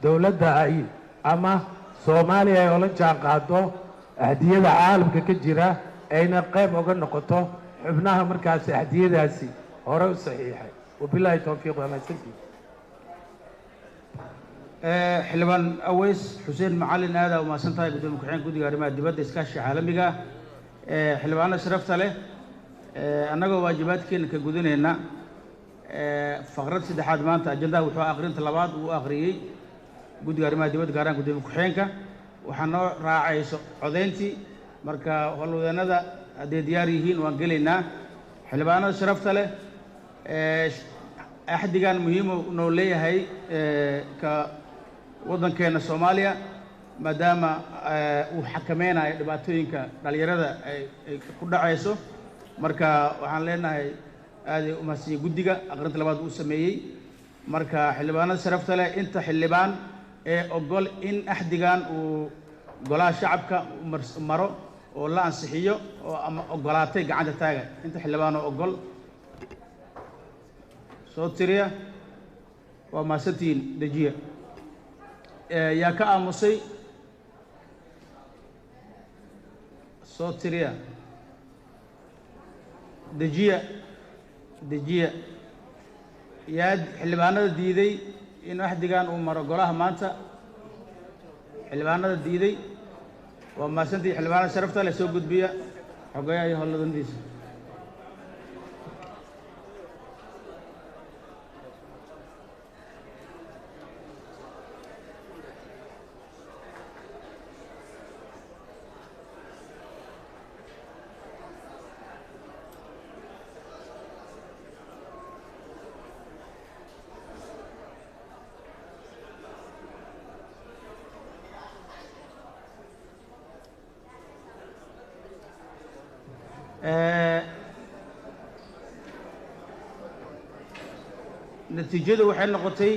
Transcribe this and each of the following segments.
Dowladda ay ama Soomaaliya ay ola jaan qaado axdiyada caalamka ka jira, ayna qayb oga noqoto xubnaha markaasi axdiyadaasi hore u saxiixay. Wabilaahi towfiiq, waa mahadsantihi. Xildhibaan Aweys Xuseen Macalin, aada umahadsan tahay, gudoomiye ku-xigeenka guddiga arrimaha dibadda, iskaashiga caalamiga. Xildhibaano sharafta leh, annagoo waajibaadkeena ka gudanayna faqrad saddexaad, maanta ajandaha wuxuu aqrinta labaad uu akhriyey guddiga arrimaha dibadda, gaar ahaan gudoomiye ku-xigeenka. Waxaa noo raacayso codayntii. Marka howlwadeenada hadday diyaar yihiin, waan gelaynaa. Xildhibaanada sharafta leh, axdigan muhiimu noo leeyahay ka waddankeena Soomaaliya, maadaama uu xakameynayo dhibaatooyinka dhalinyarada ay ku dhacayso. Marka waxaan leenahay aaday u mahadsiiyey guddiga aqrinta labaad uu sameeyey. Marka xildhibaanada sharafta leh, inta xildhibaan ee ogol in axdigan uu golaha shacabka maro oo la ansixiyo oo ama ogolaatay, gacanta taaga. Inta xildhibaan oo ogol soo tiriya. Waa mahadsantihiin. Dejiya. Yaa ka aamusay? Soo tiriya. Dejiya, dejiya. Yaa xildhibaanada diiday in axdigan uu maro golaha maanta? Xildhibaanada diiday? Waa mahadsantihiin. Xildhibaanada sharafta leh, soo gudbiya xogayaha iyo howlwadanadiisa. Natiijadu waxay noqotay,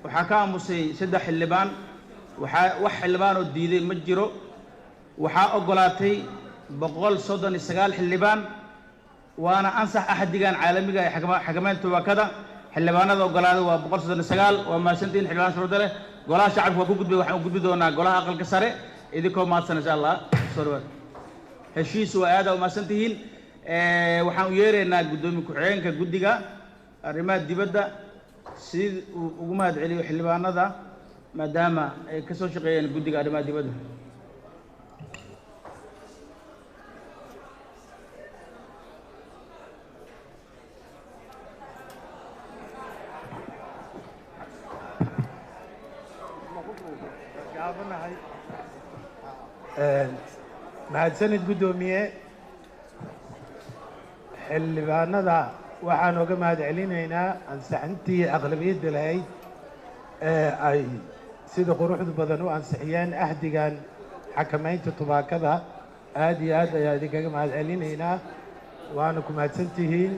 waxaa ka aamusay 3 xildhibaan, waxaa wax xildhibaan oo diiday ma jiro. Waxaa oggolaatay 139 xildhibaan, waana ansax axdigan caalamiga ee xakameynta tubaakada. Xildhibaanada oggolaaday waa 139. Waa mahadsantihiin, xildhibaan sharafta leh. Golaha shacabka waa ku gudbay, waxaan u gudbi doonaa golaha aqalka sare. Idinkoo mahadsan, insha Allah, soo dhawaad. Heshiis waa aada umahadsan tihiin. Waxaan u yeeraynaa guddoomiye ku-xigeenka guddiga arrimaha dibadda si uu ugu mahad celiyo xildhibaanada, maadaama ay ka soo shaqeeyeen guddiga arrimaha dibadda. Mahadsanid, guddoomiye. Xildhibaanada waxaan oga mahad celinaynaa ansixintii aqlabiyadda lahayd ee ay sida quruxda badan u ansixiyeen axdigan xakamaynta tubaakada. Aad iyo aad ayaa idinkaga mahad celinaynaa, waana ku mahadsan tihiin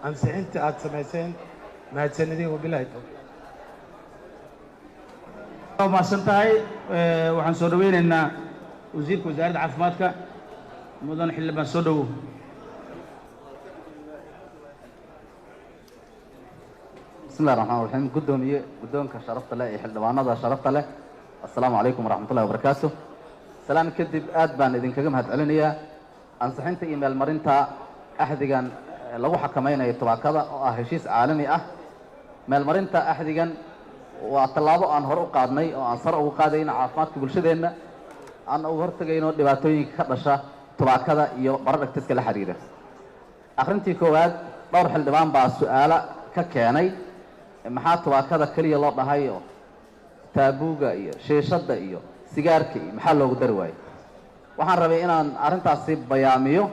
ansixinta aada samayseen. Mahadsanidin, wabilahi towfiiq. Waa mahadsan tahay. Waxaan soo dhaweynaynaa wasiirka wasaaradda caafimaadka, mudan xildhibaan, soo dhowow. Bismi llahi raxmaan raxiim. Guddoomiye, guddoonka sharafta leh iyo xildhibaanada sharafta leh, assalaamu calaykum waraxmatullahi wabarakaatu. Salaan kadib, aad baan idinkaga mahad celinayaa ansixinta iyo meelmarinta axdigan lagu xakamaynayo tubaakada oo ah heshiis caalami ah. Meelmarinta axdigan waa tallaabo aan hore u qaadnay oo aan sare ugu qaadayno caafimaadka bulshadeenna, aan uga hortegayno dhibaatooyinka ka dhasha tubaakada iyo baradhagtiska la xiriira. Akhrintii koowaad dhowr xildhibaan baa su-aalo ka keenay: maxaa tubaakada keliya loo dhahay oo taabuuga iyo shiishadda iyo sigaarka iyo maxaa loogu dari waayey? Waxaan rabay inaan arrintaasi bayaamiyo.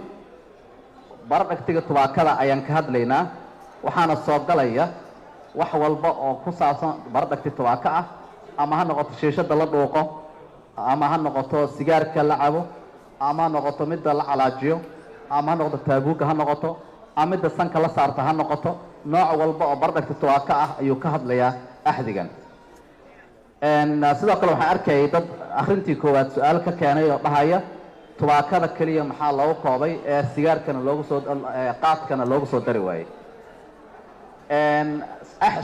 Baradhagtiga tubaakada ayaan ka hadlaynaa, waxaana soo galaya wax walba oo ku saabsan baradhagti tubaako ah, ama ha noqoto shiishadda la dhuuqo, ama ha noqoto sigaarka la cabo, ama ha noqoto midda la calaajiyo, ama ha noqoto taabuuga ha noqoto, ama midda sanka la saarta ha noqoto. Nooc walba oo baradhagti tubaako ah ayuu ka hadlayaa axdigan. Sidoo kale waxaan arkayay dad akhrintii koowaad su-aal ka keenay oo dhahaya: tubaakada keliya maxaa loogu koobay ee sigaarkana loogu soo, qaadkana loogu soo dari waayey?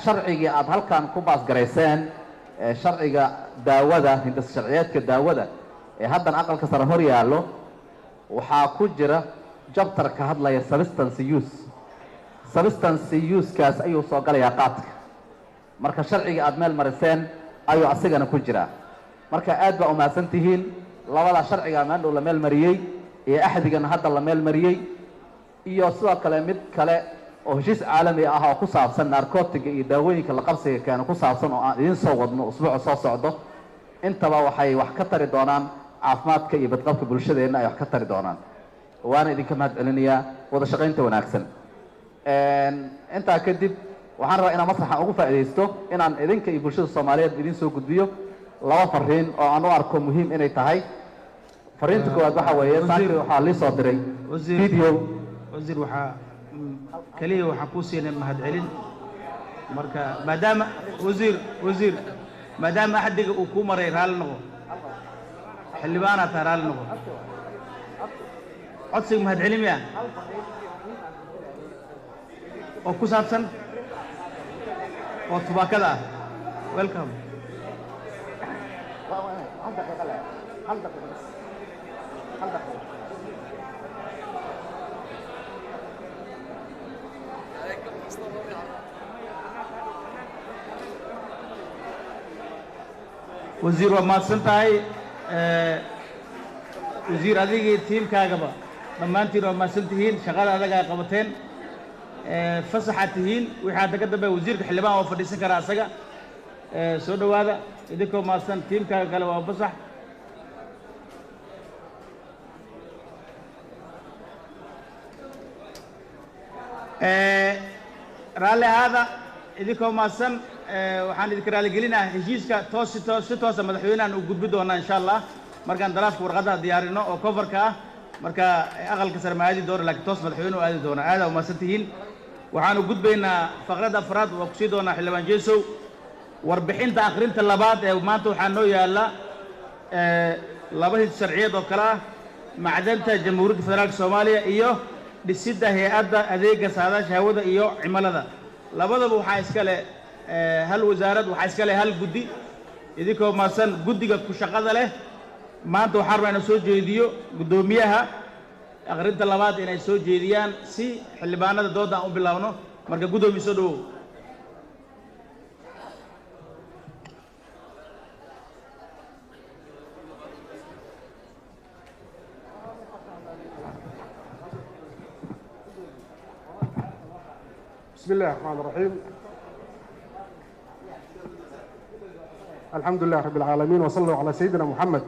Sharcigii aada halkan ku baasgarayseen Sharciga daawada, hindas sharciyeedka daawada ee haddan aqalka sare hor yaallo, waxaa ku jira chapter ka hadlaya substance use. Substance use-kaas ayuu soo galayaa qaadka. Marka sharciga aada meel mariseen ayuu asigana ku jiraa. Marka aad baa umahadsan tihiin. Labada sharciga maandhow la meel mariyey iyo axdigana hadda la meel mariyey, iyo sidoo kale mid kale oo heshiis caalami ah oo ku saabsan narcotic-ga iyo daawooyinka la qabsiga keeno ku saabsan oo aan idiin soo wadno usbuuca soo socdo, intaba waxay wax ka tari doonaan caafimaadka iyo badqabka bulshadeenna ay wax ka tari doonaan. Waana idinka mahad celinayaa wada shaqaynta wanaagsan. Intaa kadib, waxaan rabaa inaan masraxan ugu faa'iidaysto inaan idinka iyo bulshada Soomaaliyeed idiin soo gudbiyo laba fariin oo aan u arko muhiim inay tahay. Fariinta koowaad waxaa weeye, saaki waxaa lii soo diray video. Wasiir, waxaa keliya waxaan kuu siinay mahadcelin. Marka maadaama wasiir maadaama axdiga uu kuu maray, raalli noqo. Xildhibaanaa taa, raalli noqo. Codsiga mahadcelin miya oo ku saabsan oo tubaakada ah? Welcome. Hal daqiiqo le, hal daqiiqo bas, hal daqiiqo. Wasiir, waa mahadsan tahay. Wasiir, adigii tiimkaagaba dhammaantiin waa mahadsan tihiin. Shaqada adagaa qabateen, fasaxaad tihiin. Wixii hadda ka dambeeya wasiirka xildhibaan waa fadhiisan karaa asaga. Soo dhowaada idinkoo mahadsan. Tiimkaaga kale waa fasax. Raalli ahaada idinkoo mahadsan. Waxaan idinka raaligelinaha heshiiska toos si toos si toosa madaxweynahan u gudbi doonaa, insha Allah, markaan draft-ka warqadaha diyaarino oo cover-ka ah. Marka aqalka sare ma aadi doono, laakiin toos madaxweyne u aadi doona. Aada umahadsan tihiin. Waxaanu gudbaynaa faqradda afraad. Waa kusii doonaa Xildhibaan Jesow. Warbixinta akhrinta labaad ee maanta waxaa noo yaalla laba hid sharciyeed oo kale ah: macdanta Jamhuuriyadda Federaalka Soomaaliya iyo dhisidda hay-adda adeegga saadaasha hawada iyo cimilada. Labadaba waxaa iska leh hal wasaarad, waxaa iska leh hal guddi. Idinkoo mahadsan, guddiga ku shaqada leh maanta waxaan rabaa inaan soo jeediyo guddoomiyaha akhrinta labaad inay soo jeediyaan si xildhibaanada dooda aan u bilaabno. Marka guddoomiye, soo dhawow. بسم الله الرحمن الرحيم، الحمد لله رب العالمين، وصلى الله على سيدنا محمد.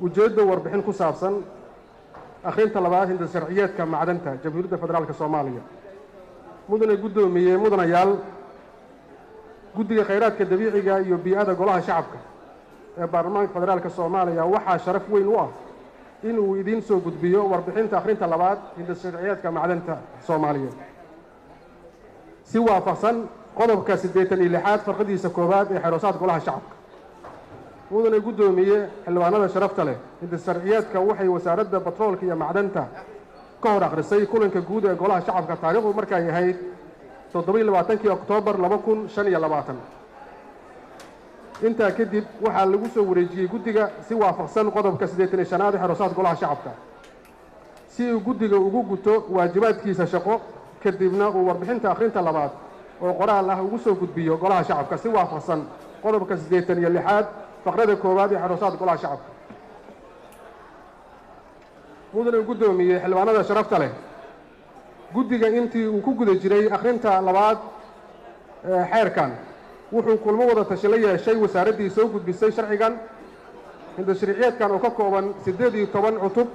Ujeedda warbixin ku saabsan akhrinta labaad hinda sharciyeedka macdanta Jamhuuriyadda Federaalka Soomaaliya. Mudane guddoomiye, mudanayaal, Guddiga Khayraadka Dabiiciga iyo Bii'ada Golaha Shacabka ee Baarlamaanka Federaalka Soomaaliya waxaa sharaf weyn u ah in uu idiin soo gudbiyo warbixinta akhrinta labaad hinda sharciyeedka macdanta Soomaaliyeed, si waafaqsan qodobka 86aad farqadiisa koowaad ee xeroosaad Golaha Shacabka. Mudane guddoomiye, xildhibaanada sharafta leh, hinda sharciyeedka waxay Wasaaradda Batroolka iyo Macdanta ka hor akhrisay kulanka guud ee Golaha Shacabka, taariikhdu markay ahayd 27-kii Oktoobar 2025. Intaa kadib waxaa lagu soo wareejiyey guddiga si waafaqsan qodobka 85aad ee xeroosaad Golaha Shacabka, si uu guddiga ugu guto waajibaadkiisa shaqo, kadibna uu warbixinta akhrinta labaad oo qoraal ah ugu soo gudbiyo Golaha Shacabka, si waafaqsan qodobka 86aad faqrada koowaad ee xeroosaad Golaha Shacabka. Mudane guddoomiye, xildhibaanada sharafta leh, guddiga intii uu ku guda jiray akhrinta labaad xeerkan wuxuu kulmo wada tashi la yeeshay wasaaraddii soo gudbisay sharcigan. Hindashariiciyeedkan oo ka kooban 18 cutub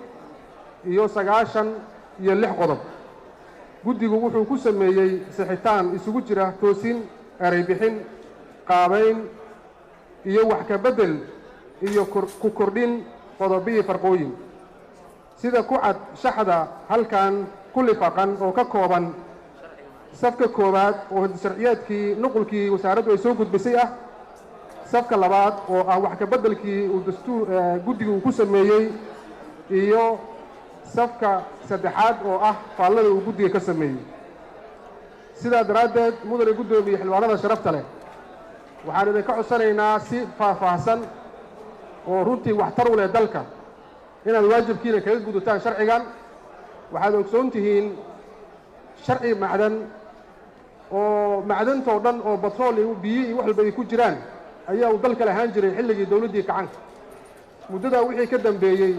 iyo 96 qodob, guddigu wuxuu ku sameeyey sixitaan isugu jira toosin, ereybixin, qaabayn iyo wax ka beddel iyo ku kordhin qodobihii farqooyin, sida ku cad shaxda halkan ku lifaqan oo ka kooban safka koowaad oo hindasharciyeedkii nuqulkii wasaaraddu ay soo gudbisay ah, safka labaad oo ah wax ka beddelkii uu dastuur guddiga uu ku sameeyey, iyo safka saddexaad oo ah faallada uu guddiga ka sameeyey. Sidaa daraaddeed, mudane guddoomiye, xildhibaanada sharafta leh, waxaan idinka codsanaynaa si faahfaahsan oo runtii waxtar u leh dalka inaad waajibkiina kaga gudataan sharcigan. Waxaad ogsoon tihiin sharci macdan oo macdantoo dhan oo batrool iyo biyo iyo wax walba ay ku jiraan ayaa uu dalka lahaan jiray xilligii dowladdii kacanka. Muddadaa wixii ka dambeeyey,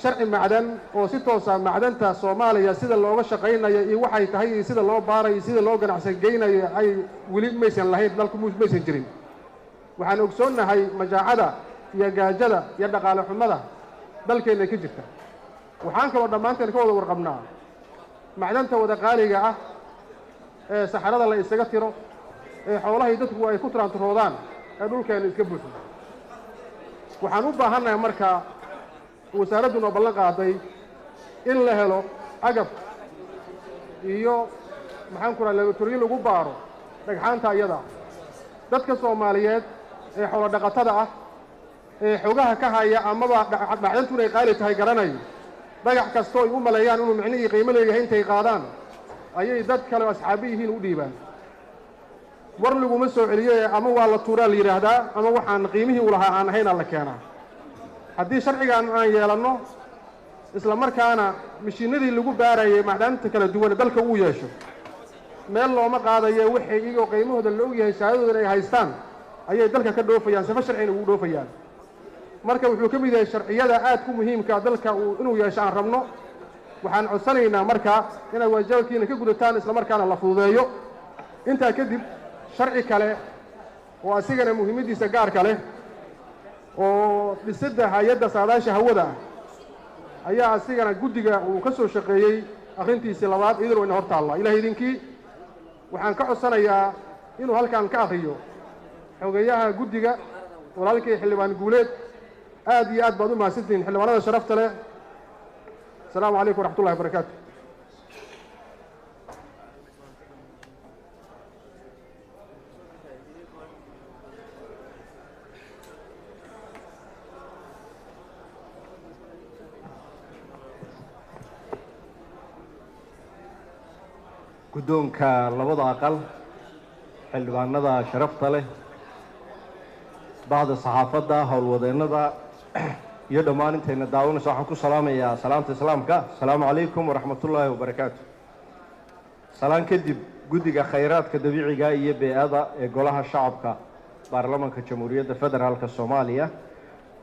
sharci macdan oo si toosa macdanta Soomaaliya sida looga shaqaynayo iyo waxay tahay iyo sida loo baarayo iyo sida loo ganacsan geynayo ay weli maysan lahayn, dalku maysan jirin. Waxaan ogsoonnahay majaacada iyo gaajada iyo dhaqaale xumada dalkeenna ka jirta. Waxaan kaloo dhammaanteen ka wada warqabnaa macdanta wada qaaliga ah ee saxarada la isaga tiro ee xoolahay dadku ay ku tiraantiroodaan ee dhulkeenna iska buuxo. Waxaan u baahannahay marka, wasaaradduna ballan qaaday, in la helo agab iyo, maxaan ku raha, laboratoriyo lagu baaro dhagxaanta iyada. Dadka Soomaaliyeed ee xoolo dhaqatada ah ee xogaha ka haya amaba macdantu inay qaali tahay garanayo, dhagax kastoo ay u maleeyaan inuu micnihii qiimo leeyahay intay qaadaan ayay dad kale oo asxaabi yihiin u dhiibaan. War laguma soo celiye, ama waa la tuuraa la yidhaahdaa, ama waxaan qiimihii u lahaa aan ahaynaa la keenaa. Haddii sharcigan aan yeelanno, isla markaana mishiinadii lagu baarayay macdaanta kala duwan dalka uu yeesho, meel looma qaadayo. Waxay iyagoo qiimahooda la ogyahay, shahaadadoodan ay haystaan, ayay dalka ka dhoofayaan, sifo sharcina ugu dhoofayaan. Marka wuxuu ka mid yahay sharciyada aad ku muhiimkaa dalka uu inuu yeesho aan rabno. Waxaan codsanaynaa marka inaad waajibaadkiina ka gudataan, isla markaana la fududeeyo. Intaa kadib, sharci kale oo asigana muhiimaddiisa gaarka leh oo dhisidda hay-adda saadaasha hawada ah ayaa asigana guddiga uu ka soo shaqeeyey akhrintiisii labaad, iyaduna wayna hor taallaa. Ilahay idinkii, waxaan ka codsanayaa inuu halkan ka akriyo xogeyaha guddiga, walaalkay xildhibaan Guuleed. Aad iyo aad baad u mahadsantihiin, xildhibaanada sharafta leh. Asalaamu calaykum waraxmatullahi wabarakaatu. Guddoonka labada aqal, xildhibaanada sharafta leh, bahda saxaafadda, howlwadeennada iyo dhammaan intayna daawanayso, waxaan ku salaamayaa salaamta islaamka: asalaamu calaykum waraxmatullaahi wabarakaatu. Salaan kadib, guddiga khayraadka dabiiciga iyo bee-ada ee golaha shacabka baarlamanka Jamhuuriyadda Federaalka Soomaaliya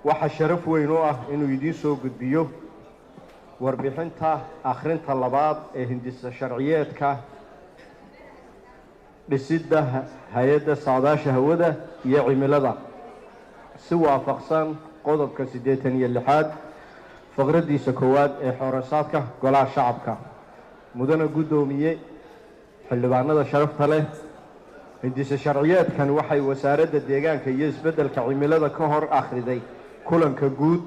waxaa sharaf weyn u ah inuu idiin soo gudbiyo warbixinta akhrinta labaad ee hindisa sharciyeedka dhisidda hay-adda saadaasha hawada iyo cimilada, si waafaqsan qodobka 86aad faqraddiisa koowaad ee xoorasaadka golaha shacabka. Mudana guddoomiye, xildhibaanada sharafta leh, hindise sharciyeedkan waxay wasaaradda deegaanka iyo isbeddelka cimilada ka hor akhriday kulanka guud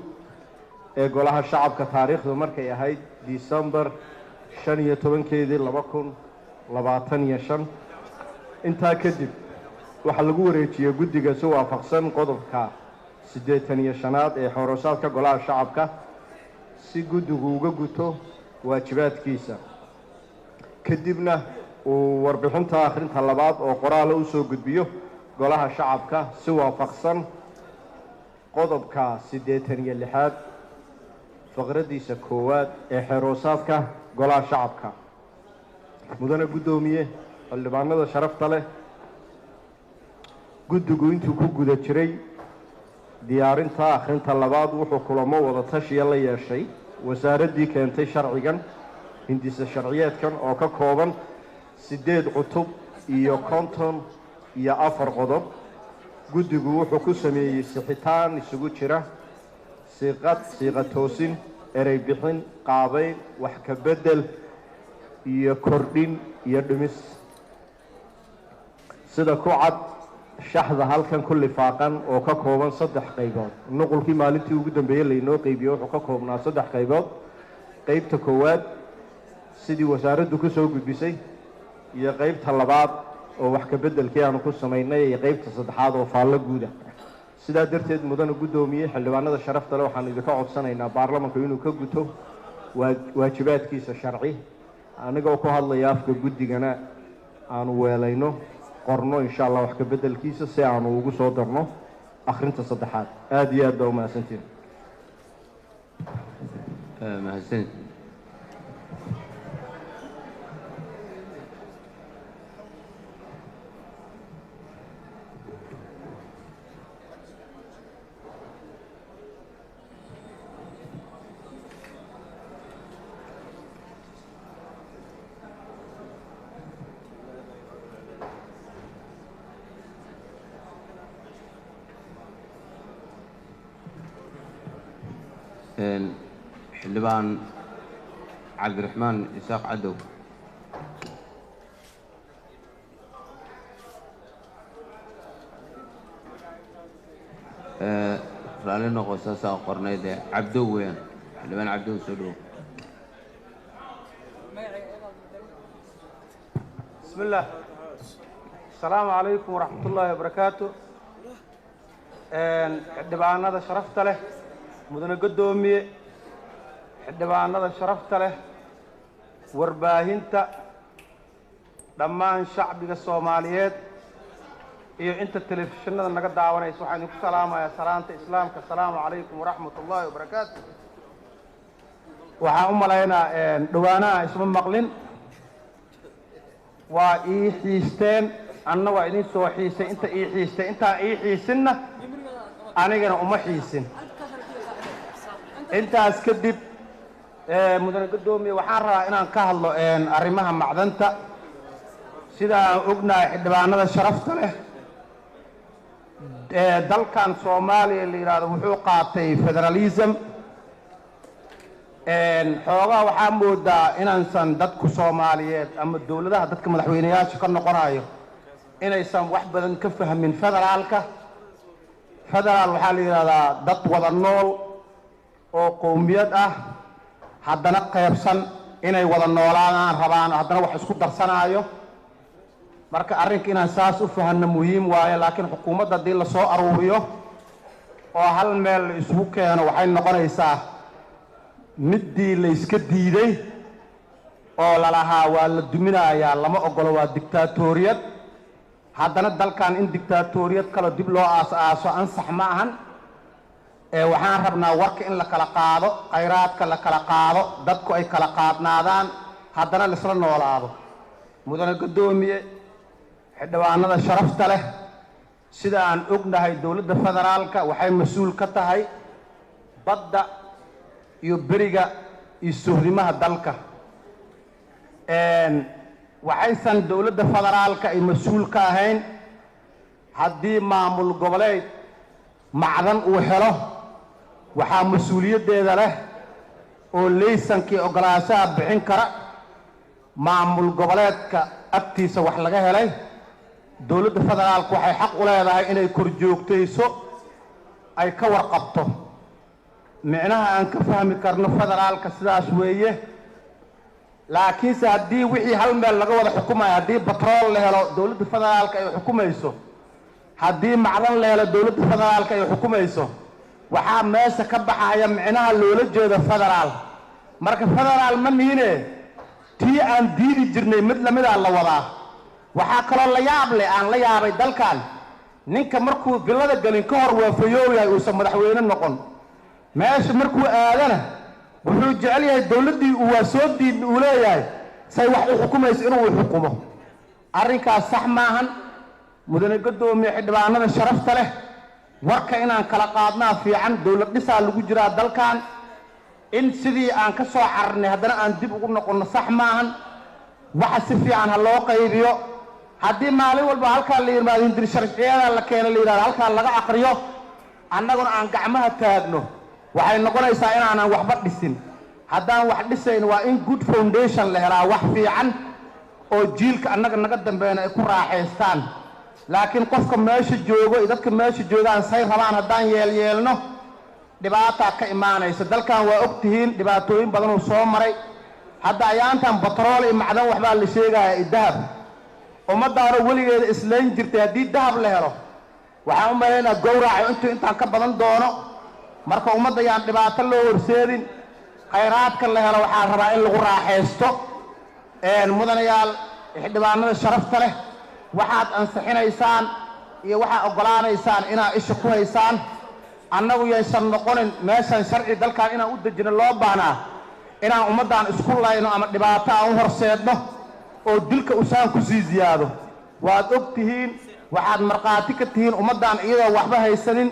ee golaha shacabka, taariikhdu markay ahayd Disembar 15-keedii 2025. Intaa kadib waxaa lagu wareejiyey guddiga si waafaqsan qodobka 85aad ee xorosaadka golaha shacabka, si guddigu uga guto waajibaadkiisa, kadibna uu warbixinta akhrinta labaad oo qoraala u soo gudbiyo golaha shacabka, si waafaqsan qodobka 86aad faqraddiisa koowaad ee xeroosaadka golaha shacabka. Mudane guddoomiye, xildhibaanada sharafta leh, guddigu intuu ku guda jiray diyaarinta akhrinta labaad wuxuu kulamo wada tashiya la yeeshay wasaaraddii keentay sharcigan, hindise sharciyeedkan oo ka kooban 8 cutub iyo 54 qodob. Guddigu wuxuu ku sameeyey sixitaan isugu jira siiqad, siiqa toosin, erey bixin, qaabayn, wax ka beddel iyo kordhin iyo dhimis, sida ku cad shaxda halkan ku lifaaqan oo ka kooban saddex qaybood. Nuqulkii maalintii ugu dambeeyey laynoo qeybiye wuxuu ka koobnaa saddex qaybood: qeybta koowaad sidii wasaaraddu ku soo gudbisay, iyo qeybta labaad oo wax ka beddelkii aanu ku samaynay, iyo qeybta saddexaad oo faallo guuda. Sidaa darteed, mudana guddoomiye, xildhibaanada sharafta leh, waxaanu idinka codsanaynaa baarlamanku inuu ka guto waajibaadkiisa sharci. Anigoo ku hadlaya afka guddigana, Aanu weelayno, qorno insha Allah wax ka beddelkiisa si aanu ugu soo darno akhrinta saddexaad. Aada iyo aad baa umahadsantihin. Mahadsanid. Xildhibaan Cabdiraxmaan Isaaq Cadow. Raalli noqo, saasaa qornayd ee Cabdow weeyaan. Xildhibaan Cabdow, soo dhowow. بسم الله، السلام عليكم ورحمة الله وبركاته. Xildhibaanada sharafta leh, mudane guddoomiye, xildhibaanada sharafta leh, warbaahinta, dhammaan shacbiga Soomaaliyeed iyo inta telefishinada naga daawanaysa, waxaan idinku salaamayaa salaanta Islaamka: asalaamu calaykum waraxmat ullaahi wabarakaatu. Waxaan u malaynaa dhowaanaha isma maqlin, waa ii xiisteen, anna waa idin soo xiisay. Inta ii xiistay, intaan ii xiisinna anigana uma xiisin. Intaas kadib, mudane guddoomiye, waxaan rabaa inaan ka hadlo arrimaha macdanta. Sida aan ognahay, xildhibaanada sharafta leh, dalkan Soomaaliya la yidhaahdo wuxuu qaatay federalism. Xoogaha waxaa moodaa inaansan dadku Soomaaliyeed ama dowladaha dadka madaxweyneyaasha ka noqonayo inaysan wax badan ka fahmin federaalka. Federaal waxaa la yidhahdaa dad wada nool oo qowmiyad ah, haddana qaybsan, inay wada noolaadaan rabaan, haddana wax isku darsanaayo. Marka arrinka inaan saas u fahanno muhiim waaye. Laakiin xukuumadda haddii lasoo aruuriyo oo hal meel la isugu keeno, waxay noqonaysaa middii layska diiday oo lalahaa waa la duminayaa, lama ogolo, waa dictaatoriyad. Haddana dalkan in dictaatoriyad kaloo dib loo aas-aaso ansax ma ahan. Waxaan rabnaa warka in la kala qaado, khayraadka la kala qaado, dadku ay kala qaadnaadaan, haddana laisla noolaado. Mudane guddoomiye, xildhibaanada sharafta leh, sida aan ognahay, dowladda federaalka waxay mas-uul ka tahay badda iyo beriga iyo sohdimaha dalka. Waxaysan dowladda federaalka ay mas-uul ka ahayn haddii maamul goboleed macdan uu helo. Waxaa mas-uuliyaddeeda leh oo laysankii oggolaanshaha bixin kara maamul goboleedka agtiisa wax laga helay. Dowladda federaalku waxay xaq u leedahay inay korjoogtayso, ay ka warqabto. Micnaha aan ka fahmi karno federaalka sidaas weeye. Laakiinse haddii wixii hal meel laga wada xukumayo, haddii batrool la helo dowladda federaalka ay xukumayso, haddii macdan la helo dowladda federaalka ay xukumayso, waxaa meesha ka baxaya micnaha loola jeedo federaal. Marka federaal ma niine, tii aan diidi jirnay mid lamid aa la wadaa. Waxaa kaloo la yaab leh, aan la yaabay, dalkan ninka markuu villada gelin ka hor waa fayoow yahay, uusan madaxweyne noqon. Meesha markuu aadana wuxuu jecel yahay dowladdii uu waa soo diidna uu leeyahay say wax u xukumayso inuu xukumo. Arrinkaas sax maahan. Mudane guddoomiye, xildhibaanada sharafta leh, warka inaan kala qaadnaa fiican. Dowlad dhisaa lagu jiraa dalkan. In sidii aan ka soo cararnay haddana aan dib ugu noqonno sax maahan. Waxa si fiican ha loo qaybiyo. Haddii maalin walba halkaa la yimaado, hindir sharciyada la keeno la yidhahdo, halkaa laga aqriyo, annaguna aan gacmaha taagno, waxay noqonaysaa inaanan waxba dhisin. Haddaan wax dhisayn, waa in good foundation la helaa, wax fiican oo jiilka annaga naga dambeeyna ay ku raaxaystaan. Laakiin qofka meesha joogo iyo dadka meesha joogaan say rabaan haddaan yeelyeelno, dhibaataa ka imaanaysa dalkan. Waa og tihiin dhibaatooyin badanuu soo maray. Hadda ayaantan batrool iyo macdan waxbaa la sheegaya iyo dahab. Ummaddaanoo weligeeda islayn jirtay, haddii dahab la helo, waxaan u malaynaa gowraco intuu intaan ka badan doono. Marka ummadda yaan dhibaato loo horseedin. Khayraadka la helo waxaa rabaa in lagu raaxaysto. Mudanayaal, Xildhibaanada sharafta leh, waxaad ansixinaysaan iyo waxaad oggolaanaysaan inaad isha ku haysaan. Annagu yaysan noqonin meeshan sharci dalkan inaan u dejino loo baahnaa inaan ummaddan isku layno ama dhibaato aan u horseedno oo dilka usaan ku sii ziyaado. Waad og tihiin, waxaad markhaati ka tihiin ummaddan iyadoo waxba haysanin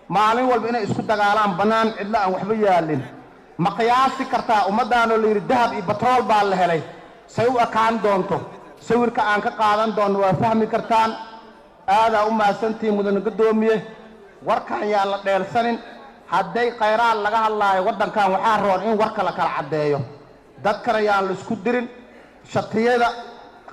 maalin walba inay isku dagaalaan bannaan cidlo aan waxba yaalin. Ma qiyaasi kartaa ummaddaanoo la yidhi dahab iyo batrool baa la helay say u ekaan doonto? Sawirka aan ka qaadan doonno waa fahmi kartaan. Aadaa u mahadsantihiin, mudane guddoomiye. Warkan yaan la dheelsanin. Hadday khayraad laga hadlaayo waddankan, waxaa roon in warka la kala caddeeyo. Dadkana yaan la isku dirin. Shatiyada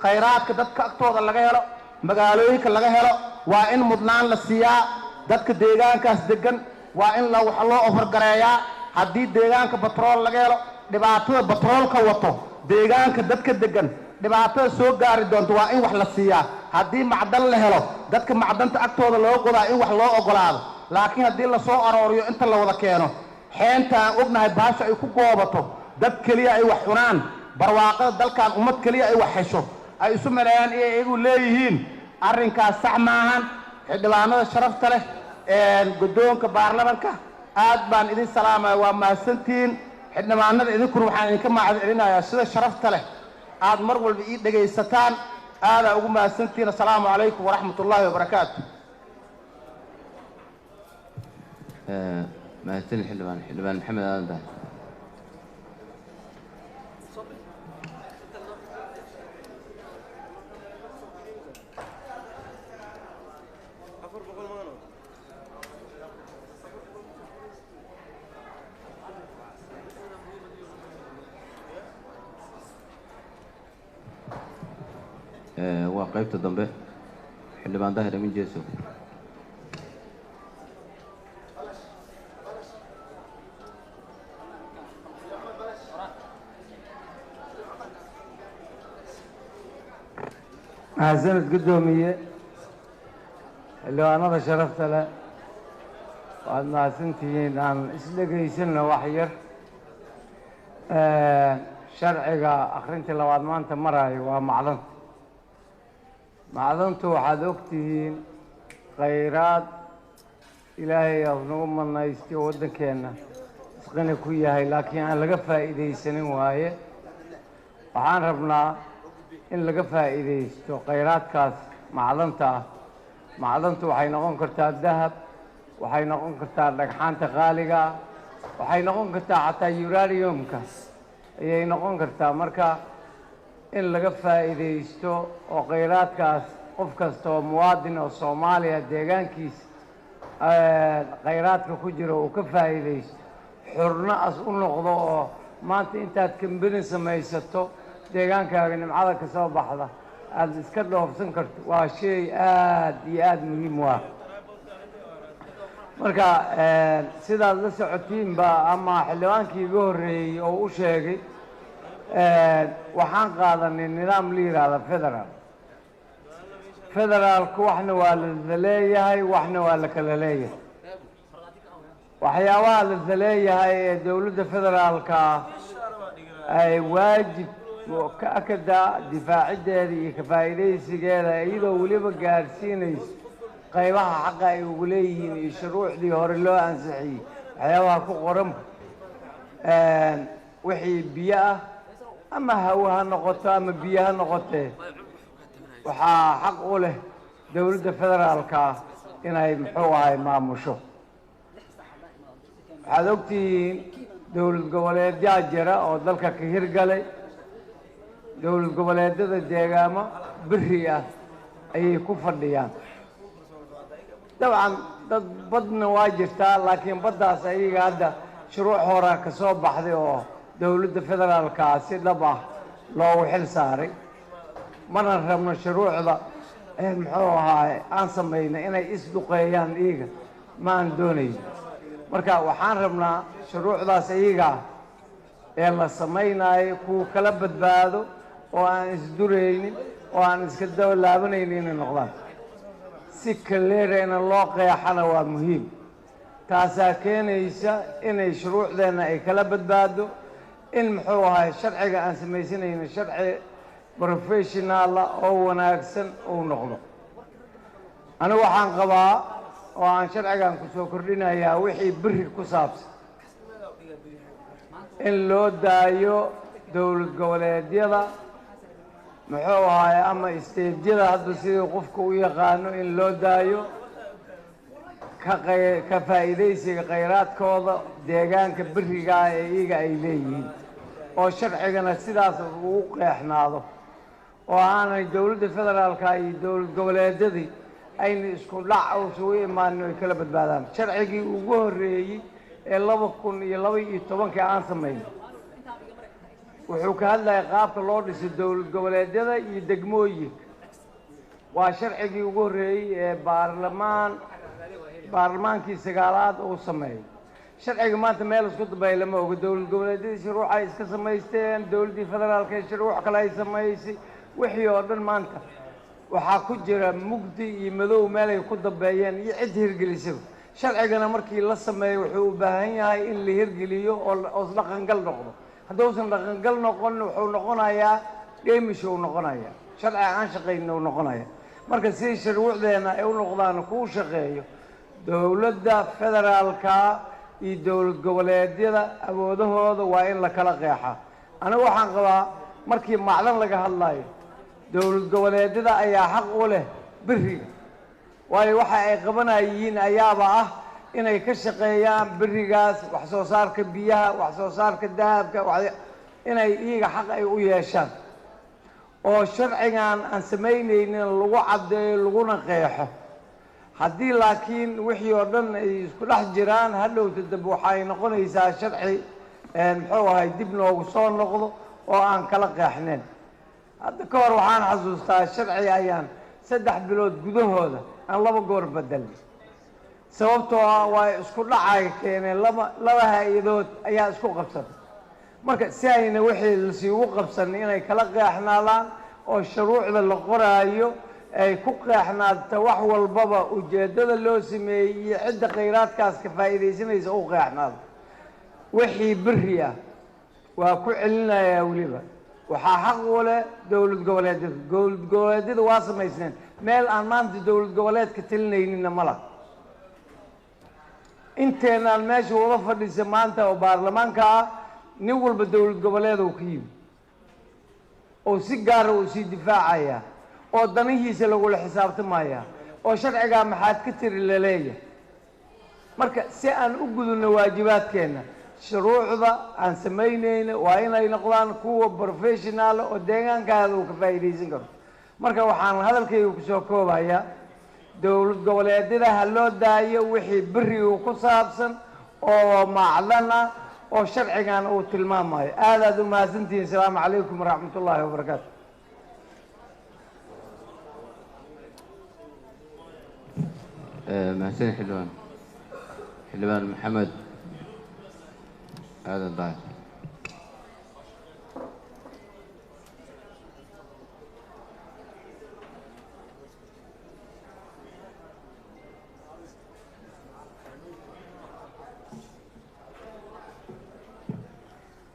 khayraadka dadka agtooda laga helo, magaalooyinka laga helo, waa in mudnaan la siiyaa dadka deegaankaas deggan. Waa in la wax loo ofargareeyaa. Haddii deegaanka batrool laga helo, dhibaatada batroolka wato deegaanka dadka deggan dhibaatada soo gaari doonto waa in wax la siiyaa. Haddii macdan la helo, dadka macdanta agtooda loo qodaa in wax loo ogolaado. Laakiin haddii lasoo arooriyo, inta la wada keeno xeenta aan ognahay baasha ay ku goobato, dad keliya ay wax cunaan, barwaaqada dalkan ummad keliya ay wax hesho, ay isu maleeyaan inay iyagu leeyihiin, arrinkaas sax maahan. Xildhibaanada sharafta leh, guddoonka baarlamanka, aad baan idin salaamaya. Waa mahadsantihiin xildhibaanada. Idinkuna waxaan idinka mahad celinayaa sida sharafta leh aad mar walba ii dhegaysataan. Aadaa ugu mahadsantihiin. Assalaamu calaykum waraxmat ullaahi wabarakaatu. Mahadsanid xildhibaan. Xildhibaan Maxamed Aadan Daahir. Waa qaybta dambe, xildhibaan Daahir Amin Jeeso. Mahadsanid guddoomiye. Xildhibaanada sharafta leh, waad mahadsantihiin. Aan isdhegaysanno wax yar. Sharciga akhrintii labaad maanta maraayo waa macdanta. Macdantu waxaad ogtihiin khayraad Ilaahay aad nagu manaystay oo waddankeenna isqani ku yahay, laakiin aan laga faa'iidaysanin waaye. Waxaan rabnaa in laga faa'iidaysto khayraadkaas macdanta ah. Macdantu waxay noqon kartaa dahab, waxay noqon kartaa dhagxaanta qaaliga ah, waxay noqon kartaa xataa uraniumka ayay noqon kartaa. Marka in laga faa'iidaysto oo khayraadkaas qof kasta oo muwaadin oo Soomaaliya deegaankiisa khayraadka ku jira uu ka faa'iidaysto, xurno as u noqdo, oo maanta intaad kambani samaysato deegaankaaga nimcada ka soo baxda aada iska dhoofsan karto, waa shay aad iyo aada muhiim u ah. Marka sidaad la socotiinba ama xildhibaankii iga horreeyey oo u sheegay, waxaan qaadanay nidaam la yidhaahda federaal. Federaalku waxna waa la leeyahay, waxna waa la kala leeyahay. Waxyaabaha la leeyahay ee dowladda federaalka ay waajib ka akada difaaciddeeda iyo ka faa'iidaysigeeda, iyadoo weliba gaadhsiinayso qaybaha xaqa ay ugu leeyihiin iyo shuruucdii hore loo ansixiyey waxyaabaha ku qoranba, wixii biyo ah ama hawo ha noqoto ama biyo ha noqotee, waxaa xaq u leh dowladda federaalka inay muxuu ahay maamusho. Waxaad ogtihiin dowlad goboleedyaa jira oo dalka ka hirgalay. Dowlad goboleedyada deegaamo beri ah ayay ku fadhiyaan. Dabcan dad badna waa jirtaa, laakiin baddaas ayaga hadda shuruuc horaa ka soo baxday oo dowladda federaalkaa si dhab ah loogu xil saaray. Mana rabno shuruucda muxuu ahaay aan samayna inay isduqeeyaan iyaga, ma aan doonayn. Marka waxaan rabnaa shuruucdaas iyagaa ee la samaynaayo kuwa kala badbaado oo aan isduraynin oo aan iska daba laabanaynin inay noqdaan. Si kaleerayna loo qeexana waa muhiim. Taasaa keenaysa inay shuruucdeenna ay kala badbaado, in muxuu ahay sharciga aan samaysanayno sharci Professional ah oo wanaagsan uu noqdo. Anigu waxaan qabaa oo aan sharcigan ku soo kordhinayaa wixii beri ku saabsan in loo daayo dowlad goboleedyada, muxuu ahaay, ama state-yada, hadda sidii qofka u yaqaano, in loo daayo ka faa'iidaysiga khayraadkooda deegaanka berigaa ee iyaga ay leeyihiin, oo sharcigana sidaas ugu qeexnaado, oo aanay dowladda federaalka iyo dowlad goboleedyadii ayna isku dhac isugu imaanin, ay kala badbaadaan. Sharcigii ugu horreeyey ee 2012-kii aan samaynay wuxuu ka hadlayay qaabka loo dhisay dowlad goboleedyada iyo degmooyinka. Waa sharcigii ugu horreeyey ee baarlamaankii sagaalaad uu sameeyey. Sharciga maanta meel isku dambeeya lama oga. Dowlad goboleedyadii shuruuc ay iska samaysteen, dowladdii federaalka ee shuruuc kale ay samaysay, wixii oo dhan maanta waxaa ku jira mugdi iyo madow meelay ku dambeeyeen iyo cid hirgelisaba. Sharcigana markii la sameeyo wuxuu u baahan yahay in la hirgeliyo oo dhaqangal noqdo. Hadduusan dhaqangal noqon, wuxuu noqonayaa dheemish uu noqonayaa, sharci aan shaqaynin uu noqonaya. Marka si shuruucdeena ay u noqdaan kuu shaqeeyo, dowladda federaalka iyo dowlad goboleedyada awoodahooda waa in la kala qeexaa. Anigu waxaan qabaa markii macdan laga hadlayo, dowlad goboleedyada ayaa xaq u leh beriga, waayo waxa ay qabanayihiin ayaaba ah inay ka shaqeeyaan berigaas, wax soo saarka biyaha, wax soo saarka dahabka, inay iyaga xaq ay u yeeshaan, oo sharcigan aan samaynaynin lagu caddeeyo laguna qeexo. Haddii laakiin wixii oo dhan ay isku dhex jiraan, hadhowta dambe waxay noqonaysaa sharci, muxuu ahay, dib noogu soo noqdo oo aan kala qeexnayn. Hadda ka hor waxaan xasuustaa sharci ayaan 3 bilood gudahooda aan laba goor bedelnay, sababtoo ah waa isku dhacay keeneen, laba hay-adood ayaa isku qabsaday. Marka si ayna wixii lasiigu qabsanin, inay kala qeexnaadaan oo shuruucda la qoraayo ay ku qeexnaata wax walbaba ujeeddada loo sameeyey iyo cidda khayraadkaas ka faa'iidaysanaysa u qeexnaado. Wixii beri ah, waa ku celinayaa, weliba waxaa xaq u leh dowlad goboleedyada. Dowlad goboleedyada waa samaysneen, meel aan maanta dowlad goboleedka talinayninna ma laha. Inteenaan meesha wada fadhiisa maanta oo baarlamaanka ah, nin walba dowlad goboleed uu ka yimi oo si gaara uu sii difaacaya, oo danihiisa lagula xisaabtamaya, oo sharcigaa maxaad ka tiri laleeyahay. Marka si aan u gudubno waajibaadkeenna, shuruucda aan samaynayno waa inay noqdaan kuwa professional oo deegaankaada uu ka faa'iidaysan karo. Marka waxaan hadalkayga kusoo koobayaa, dowlad goboleedyada ha loo daayo wixii berigu ku saabsan oo macdan ah oo sharcigan uu tilmaamayo. Aad aad u mahadsantihiin. Asalaamu calaykum waraxmat ullaahi wabarakaatu. Mahadsan xildhibaan Maxamed Aadan Daahir.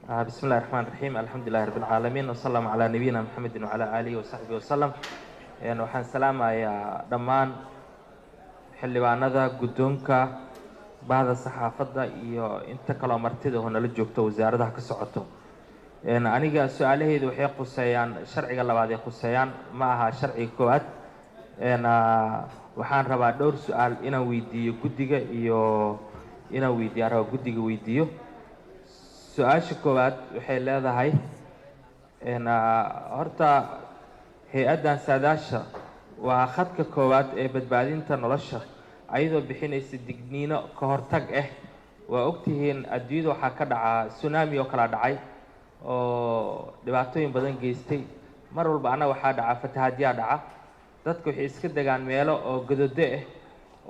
بسم الله الرحمن الرحيم، الحمد لله رب العالمين، وصلى الله على نبينا محمد وعلى آله وصحبه وسلم. Waxaan salaamayaa dhammaan xildhibaanada, guddoonka, bahda saxaafadda iyo inta kaloo martida oo nala joogto, wasaaradaha ka socoto. Aniga su-aalahaydu waxay quseeyaan sharciga labaad ay quseeyaan, ma aha sharciga koowaad. Waxaan rabaa dhowr su-aal inaan weydiiyo guddiga iyo inaan weydiiyo aan rabaa guddiga weydiiyo. Su-aasha koowaad waxay leedahay, horta hay-addan saadaasha waa khadka koowaad ee badbaadinta nolosha, ayadoo bixinaysa digniino ka hortag ah. Waa ogtihiin, adduunyada waxaa ka dhacaa tsunami oo kala dhacay oo dhibaatooyin badan geystay. Mar walba annaga waxaa dhaca fatahaadyaa dhaca, dadka waxay iska degaan meelo oo godode ah